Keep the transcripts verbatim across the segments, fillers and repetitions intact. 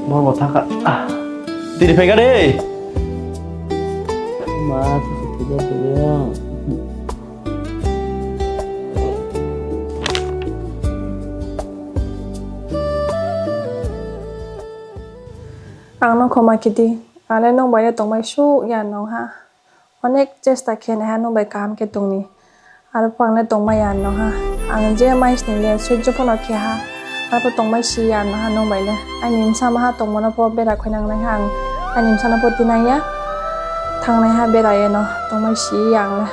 Borok thangkha. Tiri phaikha de. Ma, sisi puja puja. Ang no khoma kidi, ang le nwng bai le tongmai suk ya nong ha. Onek chesta khe nai ha nwng bai kaham khe tongni. Aro phang le tongmai ya nong ha. Ang je mai sini le sujjo phano khe ha. Aro tongmai si ya nong ha nwng bai le. Ani bwsa ma ha tongmano pho bera khoi nang nai ha ang. Ani bwsa no pho tinang ya. Thang nai ha bera ye no. Tongmai si ya ang le.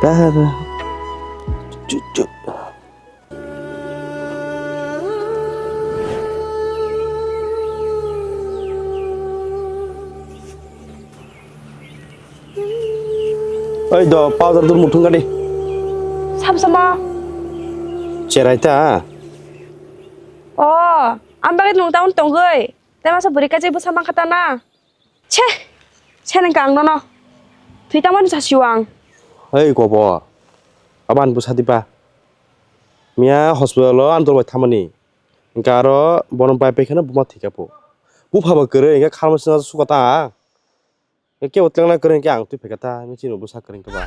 Tahar. Cucu. Oi do, powder dur muthung gadi. Sam sama. Cherai ta. O, ang bagwi nwng taun tongwi. Tei masa bwrwi kaisa bwsa mankha ta na? Che, se nang kang nono. Thwi tangmani sasio ang. Hei kobo, abani bwsa diba? Miya hospital o andro bai thamani. Hingke aro bono bai paikheno buma thwikha po. Bupha bo kwrwi hingke kharmani swngo suka ta. Kebo tlangna kwrwi hwnkhe ang twi phaikha ta, nini chini bwsa kwrwi hwnkhe ba.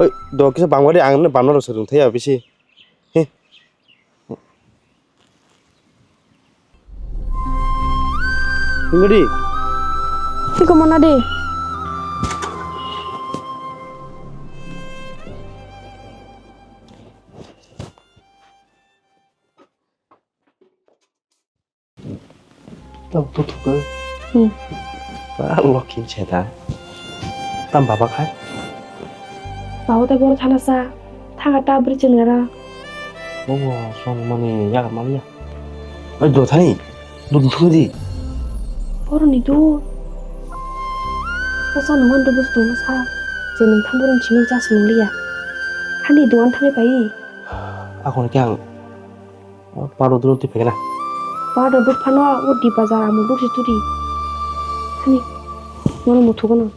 Oi, do kisa bangma de ang nini bamna rok swrwng thaya bisi. He. Ngadi. Iko mana de. Tamo buthukgo. Hmm. Ba lokhin se da. Tam baba khai. Baba ta boro thana sa. Thanga ta bri chen gara. Bobo song mani yagar mani ya. Oi do thani. Dudun thung di. Boro ni du. Osa nungan dubus dong sa. Je nung thang boro ni chiming cha sinung liya. Hani duan thangai pai. Ako ni kang. Paro duro twi phaikha na. Paro duk phano o di bazar amo duk si turi. Hani, mono muthugo no.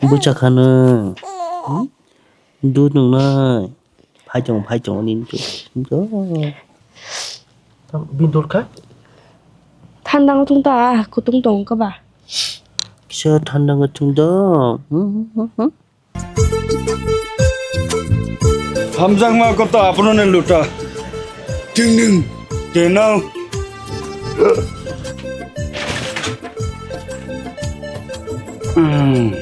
Bwchakha nwng. Hmm? Dudh nwngnai. Phai tongo, phai tongo nini dudh. Bini dudh kha? Thanda wng thung ta, kutung tongo khe ba. Kisa thanda wng thung do. Hmm, hmm, hmm, hmm. Hamjakma koto aphano ne luta. Ting ding. Tenao. Hmm.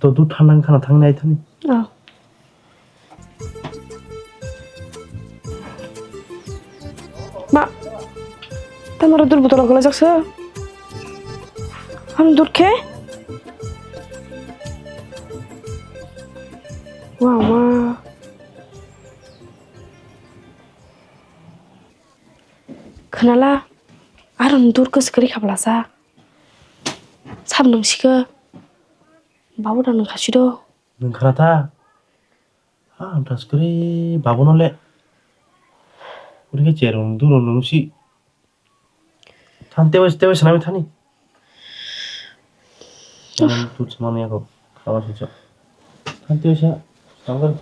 To dudh thanda wngkha na thangni aithani. Oh. Ma, tamaro dudh botolo kwlaijak se. Ano dudh khe? Wa ma. Khnala, aro ni dur kwswk kwrwi kha bwlasa. Sab nwng sikha, babu da nwng kha sido. Nwng khna ta? Ha, das kwrwi babu no le. Uri khe cherung duro nwng si. Than tewa, tewa sanami thani. Yang tu semani aku. Kawan sejak. Than tewa sa. Sanggar.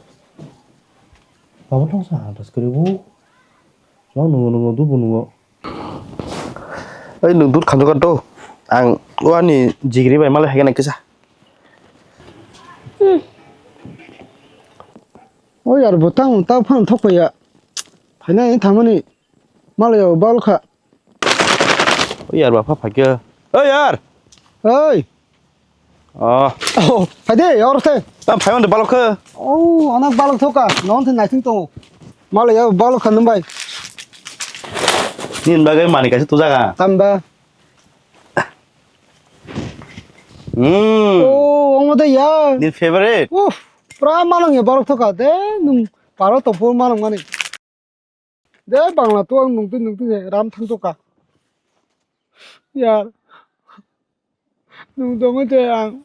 Babo thong sa, das kiri bu. Chong nungo, nungo, dubu nungo. Oi, nung dut khanjok to. Ang wani jigri bai malai haikhe nang kisa. Oi, yar, bo tang, ta phan thok ya. Phaina ni thamani. Malai ya, bal kha. Oi, yar, ba pha phakya. Oi, yar. Oi. Oh. Oh, phaide, oro the. Tam phai mande balok khe. Oh, anak balok thoka. Non the naising tongo. Malai ya balok khan bai. Nin bagai mani kaisa tujaga. Tamba. Hmm. Oh, omo de ya. Nin favorite. Uff, pra malang ya balok thoka. De nung paro to pur malang mani. De bangla to ang nungtwi nungtwi ram thang to ka. Yar. Nung dong te ang.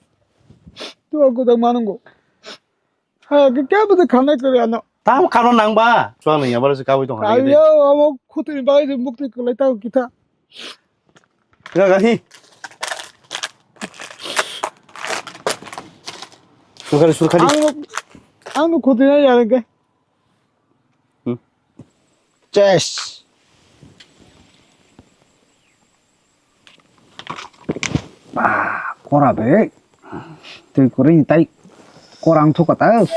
To ang godang manung go. Ha, ke ke bude khana kare ano. Tam khana nang ba. Chuang nang ya ba se kawi tong khana. Ayo, amo khutri bai de mukti kulai ta kita. Ga ga hi. Surkhari surkhari. Ang ang khutri na ya ke. Hmm. Cheers. Ah, kora be. Twi kwrwi tai korang thok kata.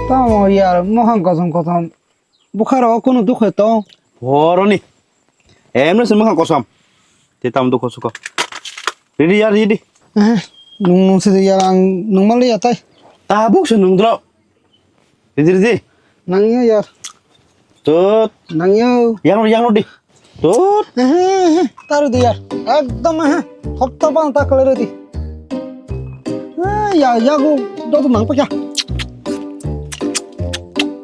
Tamo yar mohang kosom kosom. Bukharo kunu dukhe tong. Boroni. Emre se mukhang kosom. Te tam dukho suko. Ridi yar ridi. Eh, nung nung se yar ang nung mali ya tai. Tabuk se nung dro. Ridi ridi. Nang ya yar. Tut. Nang ya. Yang yang di. Tut. Eh, eh, eh, taru di yar. Ekdom eh. Hopta bang tak lero di. Ah, ya, ya, go, do, do, mang, pakya.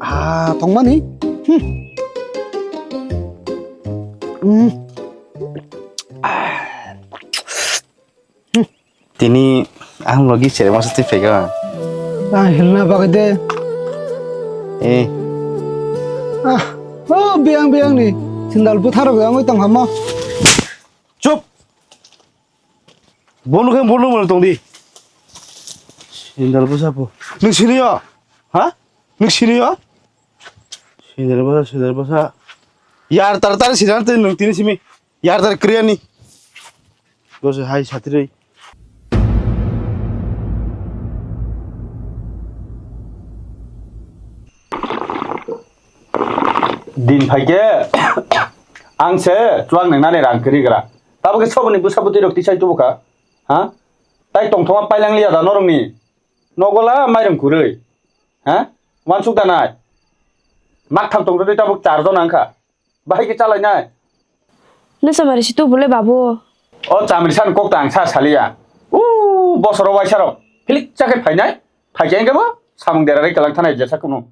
Ah, tong mani. Hmm. Hmm. Ah. Hmm. Tini ang logi chere masa twi phega. Ah, hilna bagade. Eh. Ah, oh, biang, biang ni. Sindal buthar biang oi tong hamo. Chup. Bono khe bono mano tong di. Sindal bwsa po. Nwng sini yo? Ha? Nwng sini yo? Sindal bwsa, sindal bwsa. Yar tar tar sini ante nwng tini simi. Yar tar kriya ni. Bwsa hai satri. Din phaikhe ang se chuak nang nani rang kwrwi gra. Tabukhe soboni bwsa bwtwi rok tisai tubu kha. Ha? Tai tongthoma pailang liya da norokni? Nogola mairung kwrwi. Ha? Wansuk da nai? Maktham tongtwi tabuk char jona wngkha. Bahai khe chalai nai? Nasa mari si tu bole babu. O chamri san kok ta ang sa saliya. U bosoro waisa rok. Philik chakhe phainai. Phaikhe engkhe bo samung dera rai kalang thanai jesa kunu.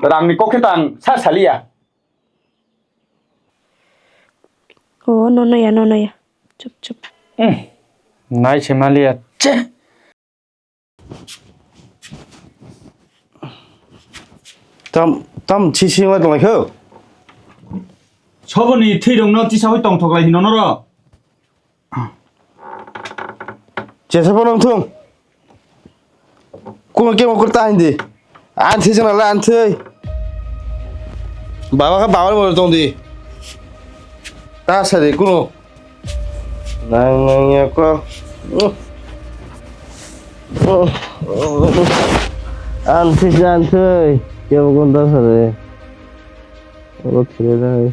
Rangni kok khe ta ang sa saliya. O, nono ya, nono ya. Chup, chup. Hmm. Nai se maliya. Che. Tam, tam, si, si, wai tong lai kho. Soboni thwi rong no tisa wi tong thok lai hino noro. Jesa phano wng thung. Kuno kemo kwrwi ta hindi. Anthwi chwng nang le anthwi. Baba khe baba ni tong di. Ta sa di kuno. Nang nang ya ko. Anthwi se anthwi. Kemo kwrwi ta sa di. Oro thile dai.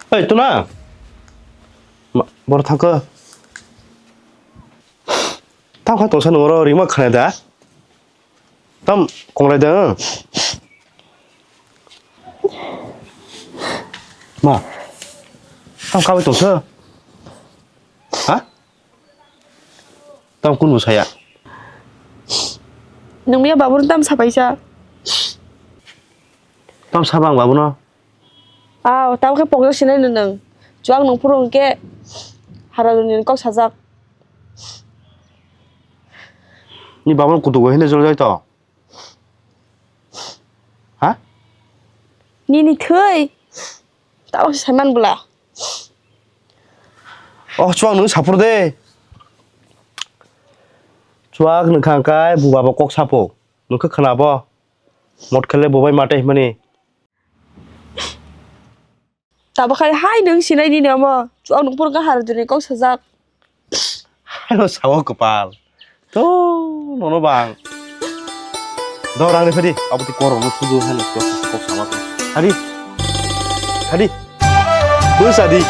Oi, tuna. Ma, bor thangkho. Tam kha tongsa nung oro rima khana da. Tam konglai da. Ma. Tam kha bai tongsa. Ha? Tam kun bo saya. Nungya babur tam sapaisa. Tam saba ang babono? Aw, tamo khe pokjak sinai no nwng. Chuak nwng phuru hwnkhe harani kok sajak. Ni babono kutugo hwnwi joljak to? Ha? Nini thwi. Tamo se saiman bwla. Oh, chuak nwng saphur de. Chuak nwng kha kai bu babo kok sapo. Nwng khe khwnabo. Mot khele bo bai mate himani. Tabo khai hai nwng sinai nini omo. Chuak nwng phuru kha harani kok sajak. Ano sawo kwpal. To nono bang. Do rang ni phadi, abo ti korok no sudu hano to kok sama to. Hadi. Hadi. Bo sadi.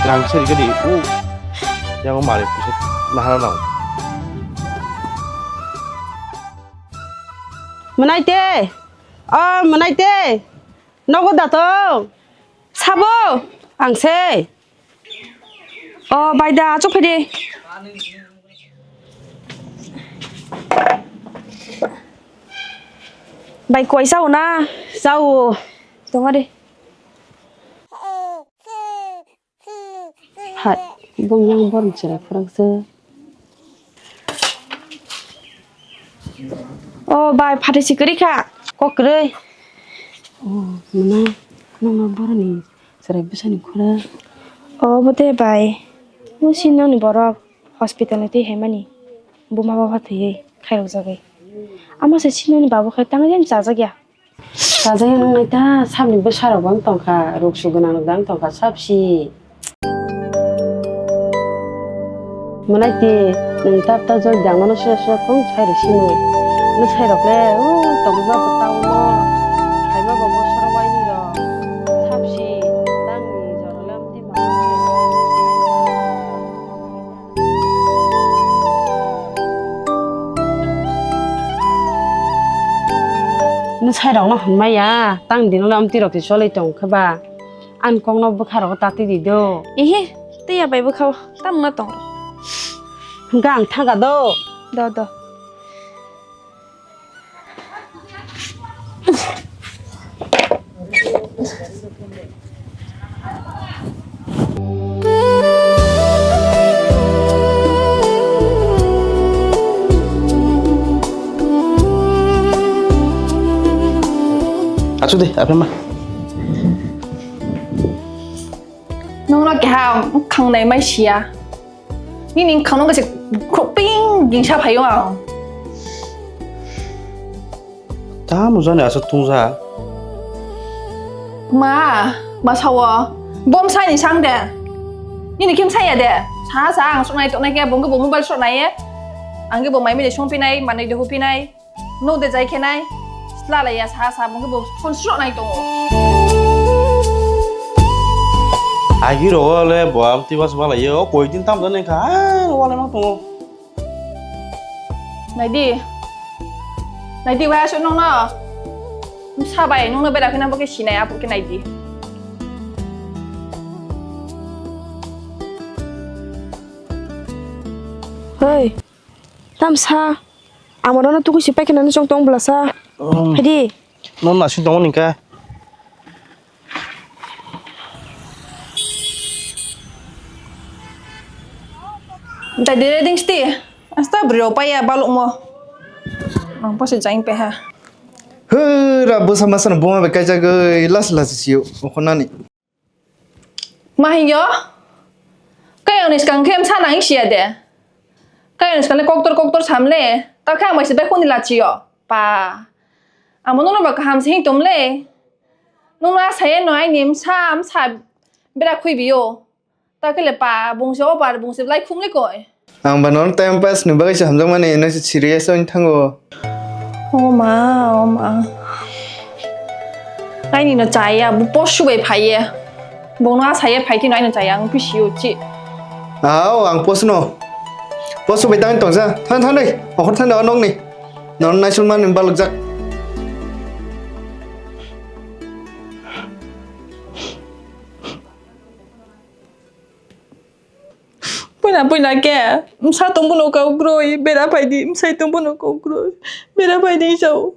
Rang seri kadi. O. Yang mare puset nahana nang. Mwnai te. O mwnai te. Nogo da to? Sabo? Ang se. O bai da, achuk phai di. Bai koi sao na? Sao. Tong di. Hai, bung yang borok chwrai phwrwngsa. O bai, phatwi si kwrwi kha. Kok kwrwi. O, mwnai, nokno boroni chwrai bwsani khorang. O, bo de bai. Bo si nokni borok hospital ni twi haimani. Buma bapha thwiwi khairokjagwi. Amo se si nokni babu khai tangwi chajak ya. Chajak ya nang nai ta, sabni bwsarok bo wng tong kha, ruk su gwnang rok da wng tong kha, sab si. Mwnai ti, nwng tab ta jol jang mano sira sira kung sai rw sini. Nwng sai rok le, o, tongwi ma bo tao no, hai ma bo bosoro waini rok, sab si, tang ni jora le amtwi ma. Mwsai rok no hwn maya, tang dino le amtwi rok se choli tong khe ba. Ani kok no bwkha rok ta twi di do. Ihi, twi ya bai bwkha o, tamo no tong. Hwnkhe ang thang kha do. Do, do. Achu de, apa ma? Nungno keha khang nai mai siya. Nini khangno kaisa khoping gingsa phaio ang. Tamo jani aswk tungsa? Ma, ma sao? Bom sai ni sang de. Nini kim saya de. Sa sa ang sok nai tok nai ke bongke bo mobile sok nai ye. Ang ke bo mai mili song pinai, manai de hu pinai. No de jai khe nai, sla lai ya sa sa, bung khe bo phone sro nai tongo. Agi rogo le bo am twi bas malai yo, koi din tam jani kha, ah, wale ma tongo. Nai di, nai di, wai asuk nong no. Sa bai nong no bera khe nang bo khe sinai, apu khe nai di. Hei, tam sa. Ang bono no tukuisi paikhe nani chong tong bwlasa. Oh. Haidi. No nasi tongo ni khe. Dai dere ding sti. Asta bwrwi rok paiya balukmo. Ang posi jaing peha. Hwra bwsa masa no buma bai kaijagwi las las sio okhonani. Ma hingyo? Kayang ni skang khe msa nang siya de. Kayang ni skang le koktor koktor sam le. Ta khe ang bai se bai khoni lachiyo. Pa. Amo nono ba kaham se hing tom le. Nono asa ye no aini msa msa bera khui biyo. Ta khe le pa bung se o par bung se lai khum le koi. Ang ba nono time pass ni bagwi se hamjakmani, nang se serious wng thango. O ma, o ma. Aini no chaya, bo post bai phaiye. Bono asaiye phai khe no aino chaya, ang phi sio chi. Ao, ang post no. Post bai tang tongsa. Thang thang dei. Okhor thang da nokni. Nono naisulmani balokjak. Puila puila khe bwsa tongbono kok kwrwi bera phaidi, bwsai tongbono kok kwrwi bera phaidi sao.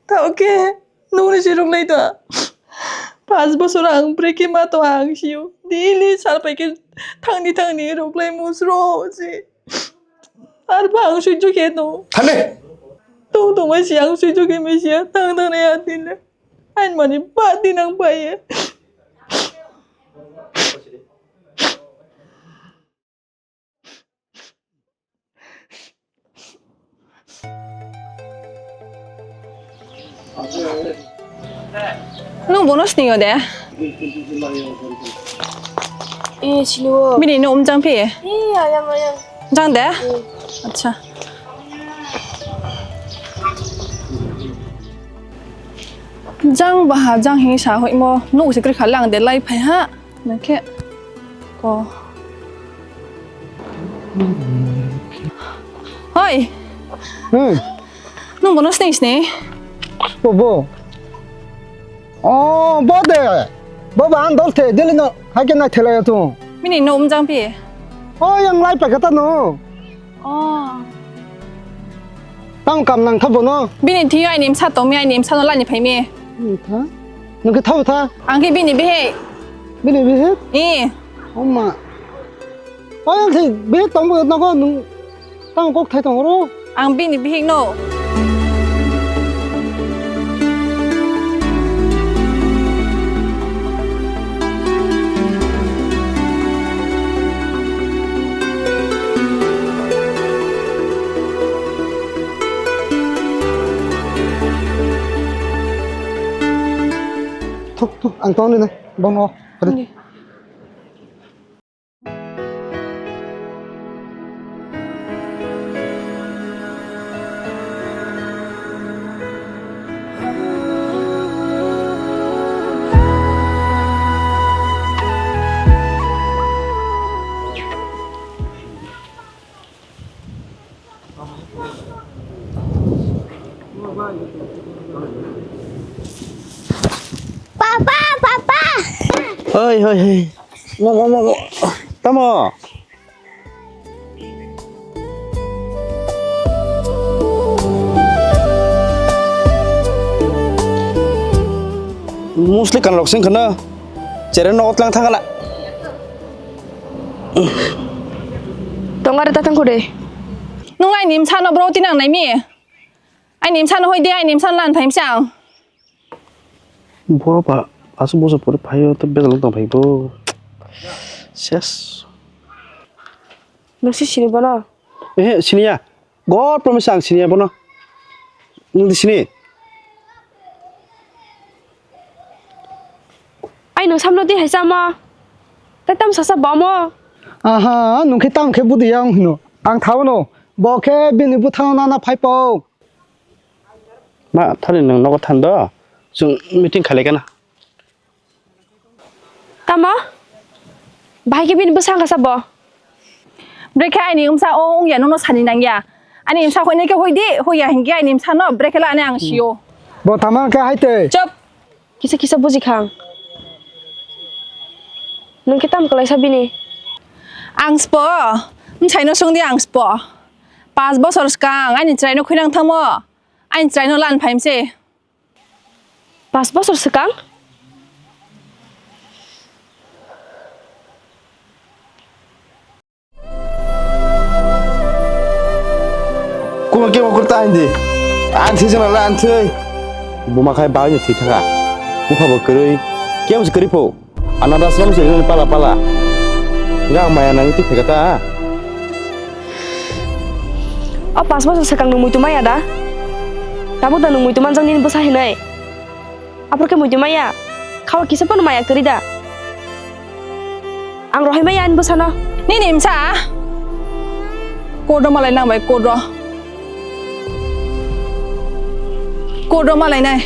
Tao khe Nungni si rwklai da. Pas bosor ang bwrwi khe ma tong ang sio. Daily sal pai khe thangni thangni rwklai musro si. Ar ba ang suijo khe no. Thane. Tong tong bai si ang suijo khe misia. Thang thang nai atile. Ain mani ba din ang bai. Nung bono sini yo de? Eh, sini wo. Bini no umjang pi? Eh, ayang, ayang. Jang de? Eh. Acha. Jang baha, jang hini sa hoi mo. Nung usi kri khalang de lai phai ha. Nangkhe ko. Hoi. Hmm. Nung bono sini sini. Bo, bo. Oh, bo de. Bo ba an dol the, deli no, hai ke na thela ya tu. Bini no umjang pi. Oh, yang lai pa kata no. Oh. Tang kam nang thabo no? Bini thio aini msa tong mi, aini msa no lani phai mi. Hmm, tha? Nung khe thabo tha? Ang khe bini bihik. Bini bihik? Eh. Oma. Oh, yang khe bihik tong bo nogo nung tang kok thai tong ro? Ang bini bihik no. Thok, thok, ang tongni nai, bono. Hindi. Papa, papa. Oi, oi, oi. Mo, mo, mo, mo. Tamo? Musli kan rok sing khana. Chere no otlang thangala. Tongare ta thangkho de. Nung aini msa no bro tinang nai mi. Aini msa no hoi de, aini msa no lan phai msa ang. Boro ba aswk bosor pore phaio, tei bejalo tong phai bo. Ses. Nung si sini bono? Ehe, siniya. God promise ang siniya bono. Nung di sini? Ai nung samno di hai sama. Tei tam sasa bomo. Aha, nung khe tam khe budi yang hino. Ang thabo no. Bo khe bini bwthano nana phai po. Ma, thani nwng nogo than do, chwng meeting khalai gana. Tamo? Bahai khe bini bwsa wngkha sabo? Bwrwi khe aini wngsa o wngya, nono sani nangya. Ani wngsa hoinai khe hoidi, hoiya hinkhe aini wngsa no bwrwi khe lani ang sio. Bo tamo khe hai tei. Chop. Kisa kisa buji kha ang. Nwng khe tamo kwlaisa bini? Ang spo, bwsaino swngdi ang spo. Pas bosor swkang ani chwraino khwinang thangmo, ani chwraino lan phaimse. Pas bosor swkang? Kuma kemo kurta hindi. Anthi jana la anthi. Buma khai bagwi thwi thaka. Bupha bo kwrwi. Kemo se kwrwi pho. Ana das lam se pala pala. Ga maya nang ti pheka ta. O pas bosor swkang nung muitu maya da? Tabuk da nung muitu manjak nini bwsa hinwi? Aphuru khe muitu maya? Khawa kisa phano maya kwrwi da? Ang rohai maya ani bwsano. Nini msa? Kodo malai nang bai kodo. Kodo malai nai.